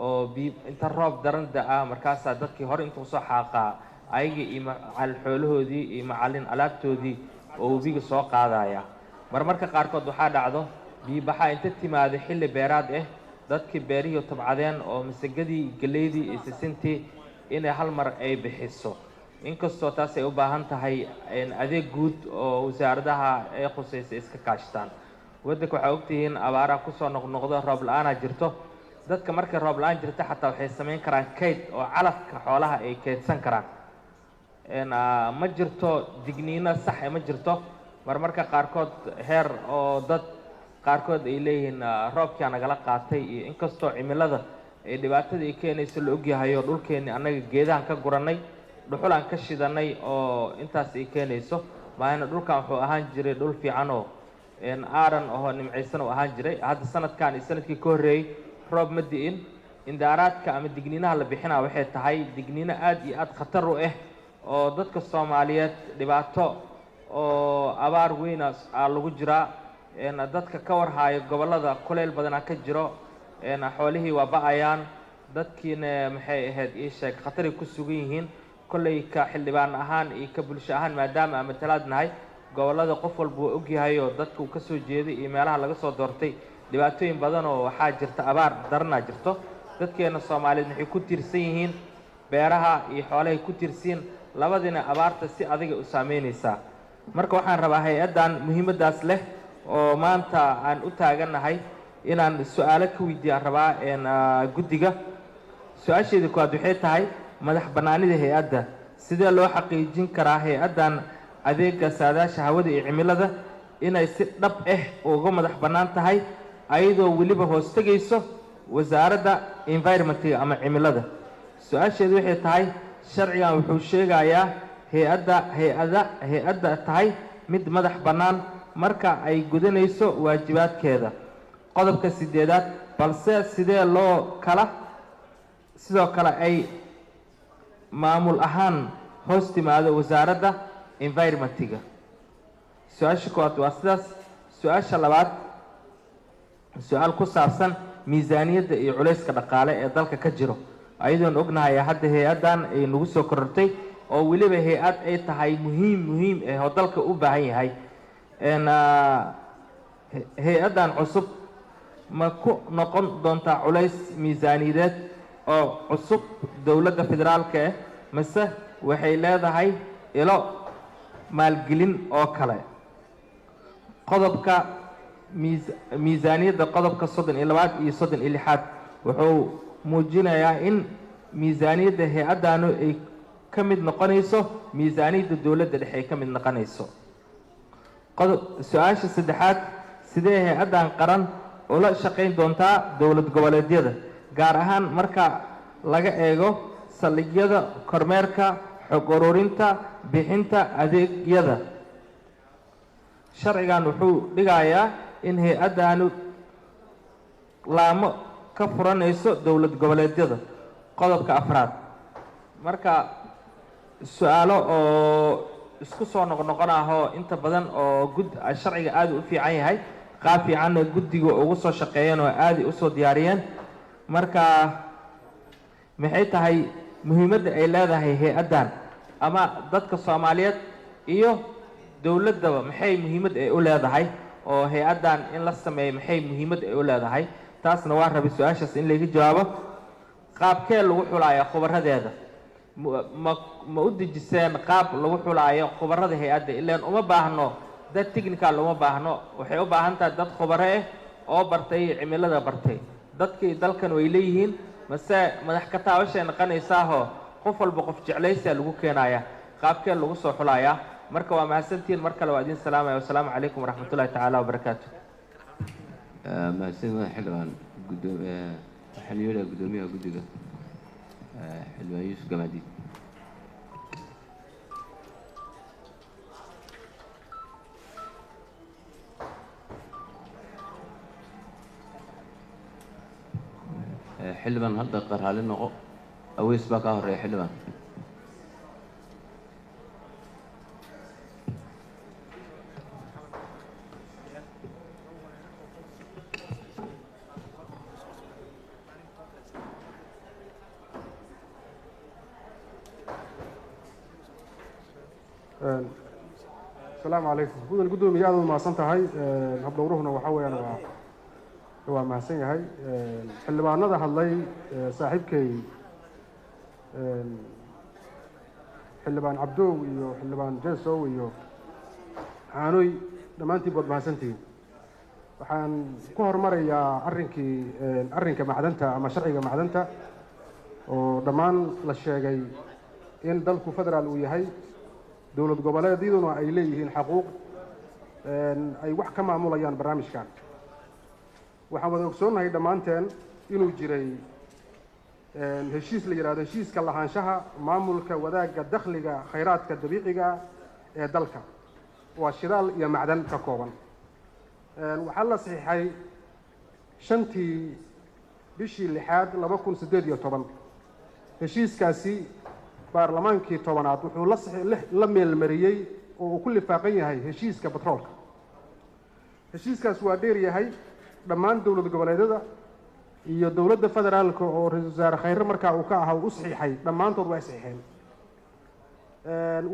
oo bi inta roob daran da-a, markaasaa dadkii hore intuu soo xaaqaa ayaga iyo macalin xoolahoodii iyo macalin alaabtoodii oo webiga soo qaadaya. Marmarka qaarkood waxaa dhacdo biibaxa inta timaado xilli beeraad ah, dadkii beerihii tabcadeen oo masagadii, galeydii iyo sisintii inay hal mar ay bixiso. Inkastoo taas ay u baahan tahay adeeg guud oo wasaaradaha ay khusaysa iska kaashtaan. Waddanka waxaa ogtihiin abaaraha kusoo noqnoqdo, roob la-aanaa jirto. Dadka markay roob la-aan jirto xataa waxay samayn karaan kayd oo calafka xoolaha ay kaydsan karaan. Ma jirto digniino sax e ma jirto. Marmarka qaarkood heer oo dad qaarkood ay leeyihiin roobkaa nagala qaatay, iyo inkastoo cimilada ay dhibaatada ay keenayso la ogyahayo, dhulkeenni annaga geedahan ka gurannay, dhuxulaan ka shidanay oo intaas ay keenayso. Maahina dhulkan wuxuu ahaan jiray dhul fiican oo aaran ahoo nimcaysan uu ahaan jiray. Hadda sanadkan iyo sanadkii ka horreeyey roob ma di'in. Indaaraadka ama digniinaha la bixinaa waxay tahay digniino aada iyo aada khatar u ah oo dadka Soomaaliyeed dhibaato oo abaar weyna aa lagu jiraa. Dadka ka warhaayo gobollada kuleyl badanaa ka jiro, xoolihii waa ba-ayaan, dadkiina maxay ahayd ii sheeg khataray ku sugan yihiin. Kolley ka xildhibaan ahaan iyo ka bulsho ahaan, maadaama aan matalaad nahay gobollada, qof walba waa ogyahayoo dadka uu ka soo jeeday iyo meelaha laga soo doortay dhibaatooyin badan oo waxaa jirta, abaar daranaa jirto. Dadkeena Soomaaliyeed waxay ku tiirsan yihiin beeraha iyo xoolahay ku tiirsiin, labadiina abaarta si adiga u saameynaysaa. Marka waxaan rabaa hay-addan muhiimaddaas leh oo maanta aan u taagannahay inaan su-aalo ka weydiiyaan rabaa guddiga. Su-aasheeda koowaad waxay tahay madax bannaanida hay-adda. Sidee loo xaqiijin karaa hay-addan adeega saadaasha hawada iyo cimilada inay si dhab ah uga madax bannaan tahay, ayadoo weliba hoos tegayso wasaaradda environmentiga ama cimilada? Su-aasheedu waxay tahay sharcigan wuxuu sheegayaa hay-adda hay-ada hay-adda tahay mid madax bannaan marka ay gudanayso waajibaadkeeda, qodobka 8aad, balse sidee loo kala sidoo kale ay maamul ahaan hoos timaado wasaaradda environmentiga? Su-aasha koowaad waa sidaas. Su-aasha labaad, su-aal ku saabsan miisaaniyadda iyo culayska dhaqaale ee dalka ka jiro, ayadoon ognahay hadda hay-addan ay nagu soo korortay oo weliba hay-ad ay tahay muhiim muhiim ah oo dalka u baahan yahay. Hay-addan cusub ma ku noqon doontaa culays miisaaniyadeed oo cusub dowladda federaalka ah, mase waxay leedahay ilo maalgelin oo kale? Qodobka miisaaniyadda, qodobka 32aad iyo 36aad wuxuu muujinayaa in miisaaniyadda hay-addanu ay ka mid noqonayso miisaaniyadda dowladda dhexe ay ka mid noqonayso. Qodob su-aasha saddexaad, sidee hay-addan qaran ula shaqayn doontaa dowlad goboleedyada, gaar ahaan marka laga eego saldhigyada kormeerka, xog ururinta, bixinta adeegyada? Sharcigan wuxuu dhigayaa in hay-addanu laamo ka furanayso dowlad goboleedyada, qodobka afraad. Marka su-aalo oo isku soo noqnoqon ahoo inta badan oo gud sharciga aada u fiican yahay, qaab fiicanna guddiga ugu soo shaqeeyeen oo aada usoo diyaariyeen. Marka maxay tahay muhiimadda ay leedahay hay-addan ama dadka Soomaaliyeed iyo dowladdaba, maxay muhiimad ay u leedahay oo hay-addan in la sameeyo maxay muhiimad ay u leedahay? Taasna waa rabay su-aashaas in laga jawaabo. Qaabkee lagu xulaayo khubaradeeda? Ma u dejiseen qaab lagu xulaayo khubarada hay-adda? Ilaan uma baahno dad technical, uma baahno, waxay u baahan tahay dad khubaro ah oo bartay cimilada bartay. Dadkii dalkan way leeyihiin, mase madax ka taabashay noqonaysaahoo qof walba qof jeclaysaa lagu keenaya? Qaabkee lagu soo xulayaa? Marka waa mahadsantihiin, mar kale waa idin salaamaya. Wasalaamu calaykum waraxmatullahi tacaala wabarakaatu. Mahadsan madax xildhibaan. Guddoom waxaan yeedhaha guddoomiyaha guddiga, xildhibaan Yuusuf Gamaadiid. Xildhibaan hal daqiiqa raalli noqo, Aweys baa kaa horeeya xildhibaan. Asalaamu calaykum gudan guddoomiye, aad u mahadsan tahay. Habdhowruhuna waxaa weeyaan waa mahadsan yahay. Xildhibaanada hadlay, saaxiibkay Xildhibaan Cabdow iyo Xildhibaan Jesow iyo Caanoy, dhammaantiin baad mahadsantihiin. Waxaan ku horumarayaa arrinkii arrinka macdanta ama sharciga macdanta oo dhammaan la sheegay in dalku federaal uu yahay, dowlad goboleedyaduna ay leeyihiin xaquuq ay wax ka maamulayaan barnaamijkan. Waxaan wada ogsoonnahay dhammaanteen inuu jiray heshiis la yidhahdo heshiiska lahaanshaha maamulka wadaagga dakhliga khayraadka dabiiciga ee dalka, waa shidaal iyo macdan ka kooban. Waxaa la saxiixay 5-tii bishii lixaad 2018. Heshiiskaasi baarlamaankii 10aad wuxuu la meelmariyey oo uu ku lifaaqan yahay heshiiska batroolka. Heshiiskaas waa dheer yahay, dhammaan dowlad goboleedyada iyo dowladda federaalka oo ra-iisul wasaare Khayre markaa uu ka ahaa uu u saxiixay, dhammaantood waa saxiixeen.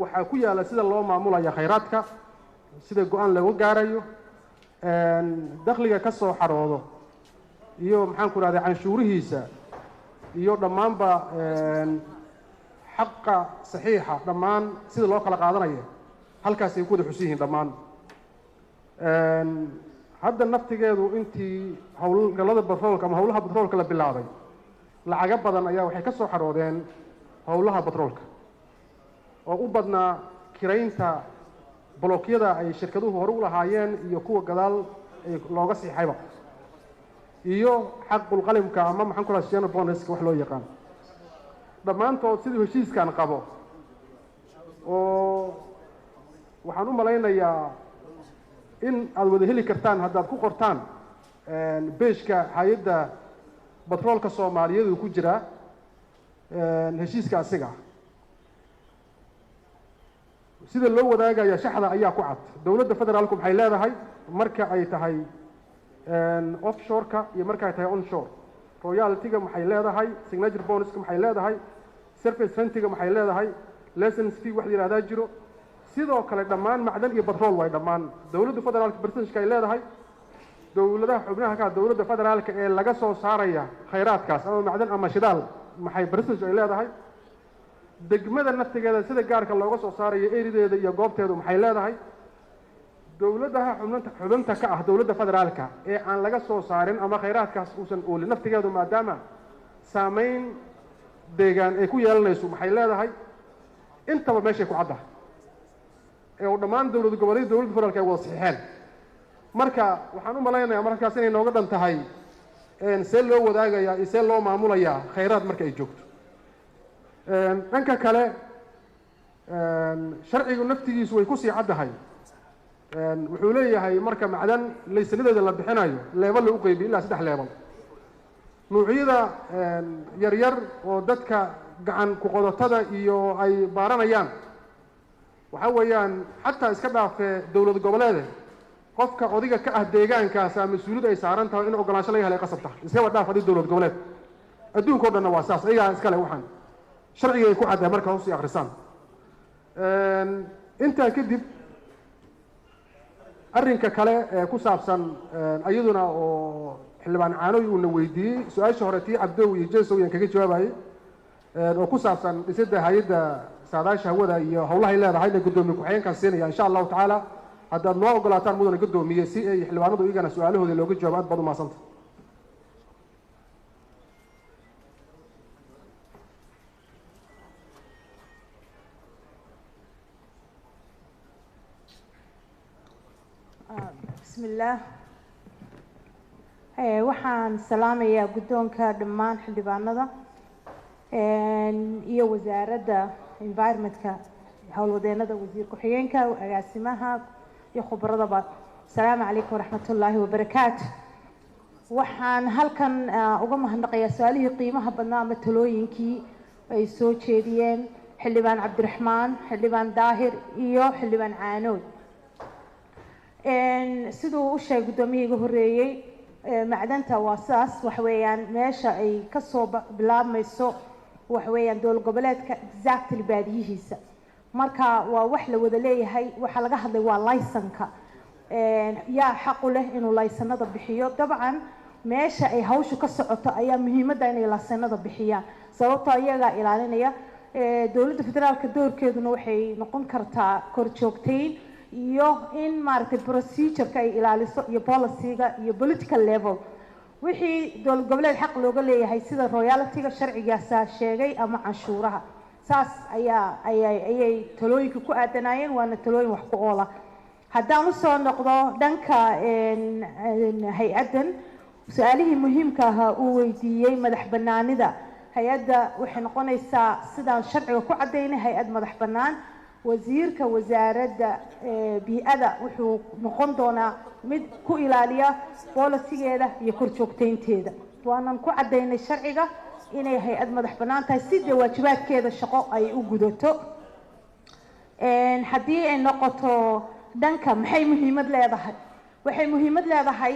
Waxaa ku yaalla sida loo maamulaya khayraadka, sida go-aan looga gaarayo dakhliga ka soo xaroodo iyo maxaan ku rahday canshuurihiisa iyo dhammaanba xaqa saxiixa, dhammaan sida loo kala qaadanayo halkaas ay ku wada xusan yihiin dhammaan. Hadda naftigeedu intii howlgallada batroolka ama howlaha batroolka la bilaabay, lacago badan ayaa waxay ka soo xaroodeen howlaha batroolka oo u badnaa kiraynta bolokyada ay shirkaduhu hore u lahaayeen iyo kuwa gadaal ay looga siixayba iyo xaqulqalimka ama maxaan ku raha siano bonuska wax loo yaqaan. Dhammaantood siduu heshiiskan qabo oo waxaan u malaynayaa in aada wada heli kartaan haddaad ku qortaan beeshka hay-adda batroolka Soomaaliyeed uu ku jiraa heshiiska asiga. Sida loo wadaagaya shaxda ayaa ku cad. Dowladda federaalku maxay leedahay marka ay tahay offshore-ka iyo marka ay tahay onshore? Royalty-ga maxay leedahay? Signature bonuska maxay leedahay? Surface rentiga maxay leedahay? License fee wax la yidhahdaa jiro. Sidoo kale dhammaan macdan iyo batrool waay dhammaan dowladda federaalka percentage ay leedahay, dowladaha xubnaha ka dowladda federaalka ee laga soo saaraya khayraadkaas ama macdan ama shidaal maxay percentage ay leedahay? Degmada naftigeeda sida gaarka looga soo saarayo erideeda iyo goobteedu maxay leedahay? Dowladaha xubinta ka ah dowladda federaalka ee aan laga soo saarin ama khayraadkaas uusan oolin naftigeedu maadaama saameyn deegaan ay ku yeelanayso maxay leedahay? Intaba meeshay ku caddahay ee uu dhammaan dowlad goboleed dowladda federaalka ay wada saxiixeen. Marka waxaan u malaynayaa markaas inay nooga dhan tahay see loo wadaagayaa iyo see loo maamulayaa khayraad marka ay joogto. Dhanka kale sharcigu naftigiisu way kusii caddahay. Wuxuu leeyahay marka macdan laysanadeeda la bixinayo leebal lagu qeybiyo ilaa 3 leebal. Nuucyada yaryar oo dadka gacan ku-qodotada iyo ay baaranayaan waxaa weeyaan xataa iska dhaafee dowlad goboleede, qofka odiga ka ah deegaankaas ama mas-uuliyad ay saaran tahay in ogolaansho laga helay qasab tahay. Iskaba dhaaf haddii dowlad goboleed, adduunka o dhanna waa saas, ayagaa iskale waxaan sharciga ay ku caddahay marka hoos i akhrisaan. Intaa kadib arrinka kale ee ku saabsan iyaduna oo Xildhibaan Caanoy uuna weydiiyey su-aasha hore, tii Cabdow iyo Jesow yaan kaga jawaabayay, oo ku saabsan dhisidda hay-adda saadaasha hawada iyo howlahay leedahayna guddoomiye ku-xigeenkaan siinaya insha Allahu tacaala haddaad noo ogolaataan, mudana guddoomiye, si ay xildhibaanadu iyagana su-aalahooda looga jawaabo. Aad baad u mahadsanta. Bismillaah. Waxaan salaamayaa guddoonka, dhammaan xildhibaanada iyo wasaaradda environmentka, howlwadeenada, wasiir ku-xigeenka, agaasimaha iyo khubradaba. Asalaamu calaykum waraxmatullaahi wabarakaatu. Waxaan halkan uga mahadnaqayaa su-aalihii qiimaha badnaa ama talooyinkii ay soo jeediyeen Xildhibaan Cabdiraxmaan, Xildhibaan Daahir iyo Xildhibaan Caanood. Siduu u sheegay guddoomiyaha iga horreeyey, macdanta waa sidaas, waxa weeyaan meesha ay kasoo bilaabmayso waxa weeyaan dowlad goboleedka exactly baadiyihiisa. Marka waa wax la wada leeyahay. Waxaa laga hadlay waa laysanka, yaa xaq u leh inuu laysanada bixiyo? Dabcan meesha ay hawshu ka socoto ayaa muhiimadda inay laysanada bixiyaan, sababtoo iyagaa ilaalinaya. Dowladda federaalka doorkeeduna waxay noqon kartaa korjoogteyn iyo in maaragtay procedureka ay ilaaliso iyo policyga iyo political level wixii dowlad goboleed xaq looga leeyahay, sida royaltyga sharcigaasaa sheegay ama canshuuraha. Saas ayaa ayay talooyinka ku aadanaayeen, waana talooyin wax ku oola. Haddaan usoo noqdo dhanka hay-addan, su-aalihii muhiimka ahaa uu weydiiyey, madax banaanida hay-adda waxay noqonaysaa sidaan sharciga ku caddaynay hay-ad madax bannaan. Wasiirka wasaaradda bii-ada wuxuu noqon doonaa mid ku ilaaliya policygeeda iyo korjoogteynteeda, waanan ku caddaynay sharciga inay hay-ad madax bannaan tahay si dee waajibaadkeeda shaqo ay u gudato. Haddii ay noqoto dhanka maxay muhiimad leedahay, waxay muhiimad leedahay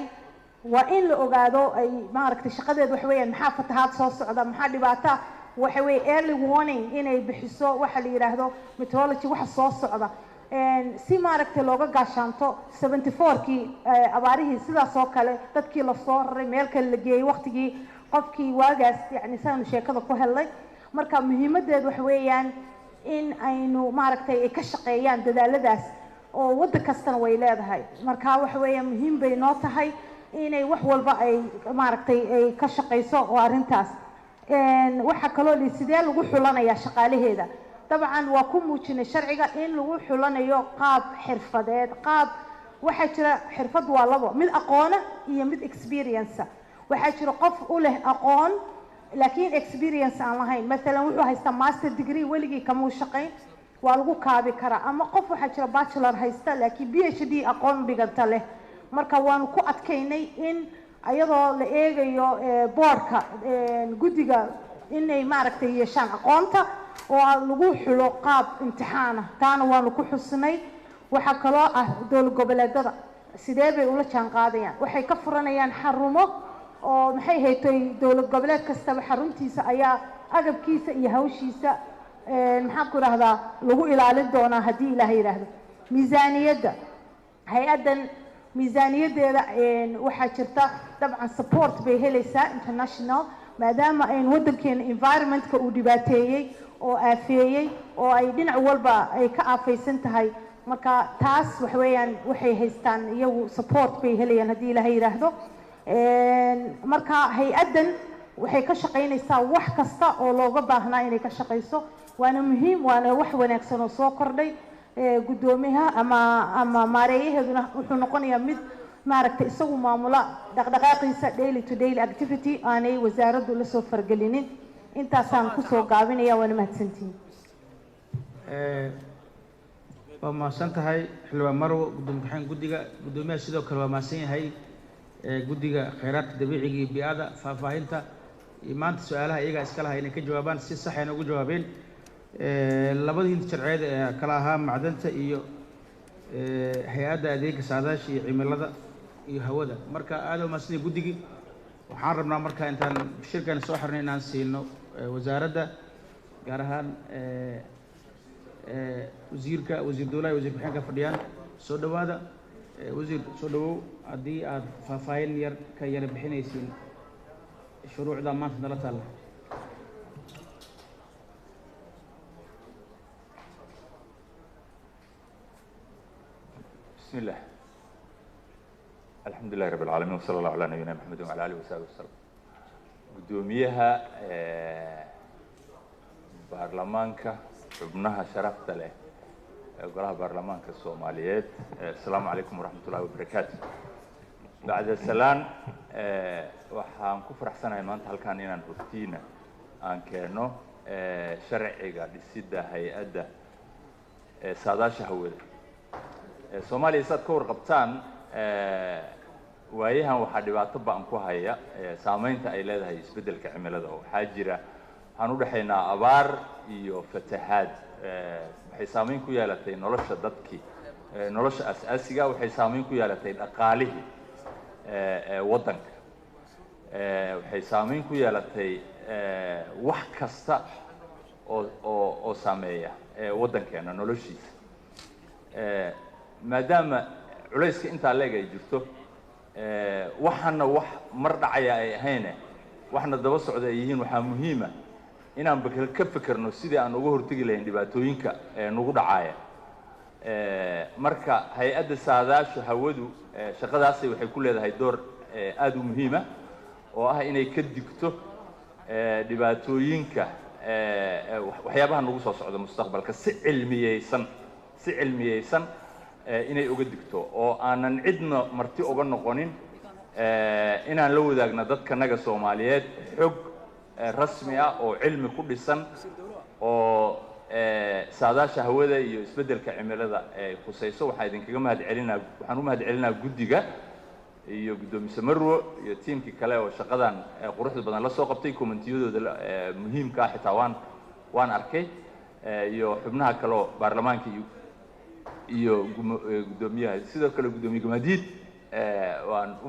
waa in la ogaado ay maaragtay shaqadeed waxa weeyaan maxaa fatahaad soo socda, maxaa dhibaata, waxa weeye early warning inay bixiso, waxa la yidhaahdo meteorology, waxa soo socda si maaragtay looga gaashaanto. 74-kii abaarihii sidaas oo kale dadkii lasoo raray, meel kale la geeyey, waqtigii qofkii waagaas yani saanu sheekada ku helnay. Marka muhiimadeed waxa weeyaan in aynu maaragtay ay ka shaqeeyaan dadaaladaas oo waddan kastana way leedahay. Marka waxa weeyaan muhiim bay noo tahay inay wax walba ay maaragtay ay ka shaqeyso oo arrintaas. Waxaa kaloo li sidee lagu xulanayaa shaqaalaheeda? Dabcan waa ku muujinay sharciga in lagu xulanayo qaab xirfadeed. Qaab waxaa jira xirfad waa labo, mid aqoona iyo mid experience. Waxaa jira qof u leh aqoon laakiin experience aan lahayn, maalan wuxuu haystaa master degree, weligii kamuu shaqayn, waa lagu kaabi karaa. Ama qof waxaa jira bachelor haysta laakiin PhD aqoon dhiganta leh. Marka waanu ku adkaynay in iyadoo la eegayo boardka guddiga inay maaragtay yeeshaan aqoonta oo lagu xulo qaab imtixaana, taana waanu ku xusnay. Waxaa kaloo ah dowlad goboleedada sidee bay ula jaan qaadayaan? Waxay ka furanayaan xarumo oo maxay haytay dowlad goboleed kastaba xaruntiisa ayaa agabkiisa iyo hawshiisa maxaan ku idhahdaa lagu ilaalin doonaa haddii Ilaah yidhaahdo. Miisaaniyadda hay-addan, miisaaniyaddeeda waxaa jirta dabcan support bay helaysaa international, maadaama ayn waddankeena environmentka uu dhibaateeyey oo aafeeyey oo ay dhinac walba ay ka aafaysan tahay. Marka taas waxa weeyaan waxay haystaan iyagu support bay helayaan haddii Ilaah yidhaahdo. Marka hay-addan waxay ka shaqaynaysaa wax kasta oo looga baahnaa inay ka shaqayso, waana muhiim, waana wax wanaagsan oo soo kordhay. Guddoomiyaha ama maareeyaheeduna wuxuu noqonayaa mid maaragtay isagu maamula dhaqdhaqaaqiisa daily to daily activity, aanay wasaaraddu la soo fargelinin. Intaasaan kusoo gaabinaya, waana mahadsantihiin. Waa mahadsan tahay xildhibaan Marwo, gudoomiye ku-xigeenka guddiga. Guddoomiyaha sidoo kale waa mahadsan yahay guddiga kheyraadka dabiiciga iyo bii-ada faahfaahinta iyo maanta su-aalaha iyagaa iska laha inay ka jawaabaan, si sax ayna ugu jawaabeen. Labadii hinta sharciyeed ee kala ahaa macdanta iyo hay-adda adeega saadaasha iyo cimilada iyo hawada. Marka aada u mahadsan yahay guddigii. Waxaan rabnaa marka intaan shirkan soo xirnay inaan siino wasaaradda, gaar ahaan wasiirka, wasiir dowlaha iyo wasiir ku-xigeenka fadhiyaan. Soo dhawaada wasiir, soo dhawow. Haddii aad faahfaahin yar ka yara bixinaysiin shuruucda maanta nala taalla. بسم الله، الحمد لله رب العالمين، وصلى الله على نبينا محمد وعلى آله وصحبه وسلم. Guddoomiyaha baarlamaanka, xubnaha sharafta leh ee golaha baarlamaanka Soomaaliyeed, asalaamu calaykum waraxmat ullahi wabarakaatu. Bacda salaan, waxaan ku faraxsanahay maanta halkan inaan hortiina aan keeno sharciga dhisidda hay-adda saadaasha hawada Soomaaliya. Saad ka warqabtaan, waayahan waxaa dhibaato ba-an ku haya saameynta ay leedahay isbeddelka cimilada. Waxaa jira waxaan u dhexaynaa abaar iyo fatahaad. Waxay saameyn ku yeelatay nolosha dadkii, nolosha as-aasiga, waxay saameyn ku yeelatay dhaqaalihii waddanka, waxay saameyn ku yeelatay wax kasta oo saameeya waddankeena noloshiisa. Maadaama culayska intaa leeg ay jirto, waxaana wax mar dhacaya ay ahayne waxna daba socda ay yihiin, waxaa muhiima Inaan ka fekerno sidii aan uga hortegi lahayn dhibaatooyinka nagu dhacaya. Marka hay-adda saadaashu hawadu shaqadaasi waxay ku leedahay door aada u muhiima oo ah inay ka digto dhibaatooyinka, waxyaabaha nagu soo socda mustaqbalka, si cilmiyeysan inay uga digto oo aanan cidna marti uga noqonin, inaan la wadaagno dadkanaga Soomaaliyeed xog rasmi ah oo cilmi ku dhisan oo saadaasha hawada iyo isbeddelka cimilada ay khusayso. Waxaan idinkaga mahad celinaa, waxaan u mahad celinaa guddiga iyo guddoomise Marwo iyo tiimkii kale oo shaqadan quruxda badan la soo qabtay. Commentiyadooda muhiimka ah xitaa waan arkay, iyo xubnaha kale oo baarlamaanka iyo guddoomiyaha. Sidoo kale guddoomiye Gamaadiid waan u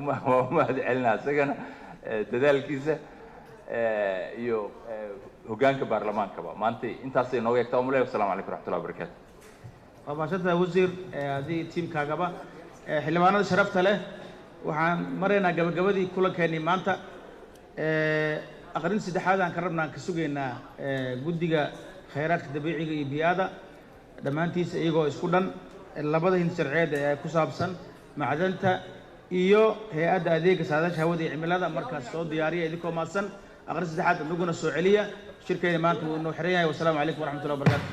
mahad celinaa isagana dadaalkiisa iyo hoggaanka baarlamaankaba. Maanta intaasay nooga egtaa umaleya. Wasalamu calaykum raxmatullahi wabarakatu. Waa mahadsantahay wasiir, adii tiimkaagaba. Xildhibaanada sharafta leh, waxaan maraynaa gabagabadii kulankeenii maanta. Aqrin saddexaad aan ka rabnaa, aan ka sugaynaa guddiga khayraadka dabiiciga iyo bii'ada dhammaantiisa iyagoo isku dhan labada hin sharciyeed ee ku saabsan macdanta iyo hay-adda adeega saadaasha hawada iyo cimilada. Markaas soo diyaariya idinkoo mahadsan. Aqrin saddexaad naguna soo celiya. Shirkeena maanta wuu inoo xiran yahay. Wasalaamu calaykum waraxmatullahi wabarakatu.